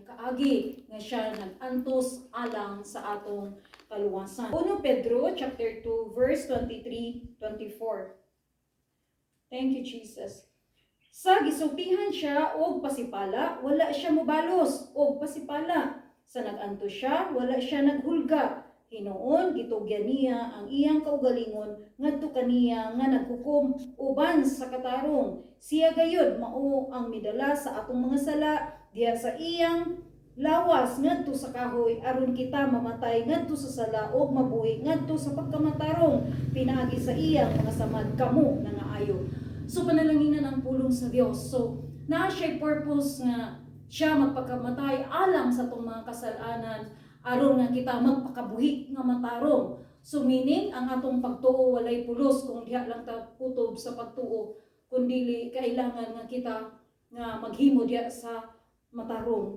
kaagi nga siya nag-antos alang sa atong kaluwasan. 1 Pedro chapter 2 verse 23, 24. Thank you, Jesus. Sa gisultihan siya og pasipala, wala siya mobalos og pasipala. Sa nag-antos siya, wala siya naghulga. Hinuon, gitugyan niya ang iyang kaugalingon ngadto kaniya nga naghukom uban sa katarong. Siya gayud mao ang midala sa atong mga sala diha sa iyang lawas ngadto sa kahoy, aron kita mamatay ngadto sa sala ug mabuhi ngadto sa pagkamatarong. Pinaagi sa iyang mga samad kamo nangaayo. So panalanginan ang pulong sa Dios. So naa siya purpose nga siya magpakamatay alang sa atong mga kasalanan aron nga kita magpakabuhi nga matarong. So meaning, ang atong pagtuo walay pulos kung diha lang ta kutob sa pagtuo, kundili kailangan nga kita nga maghimo diha sa matarong.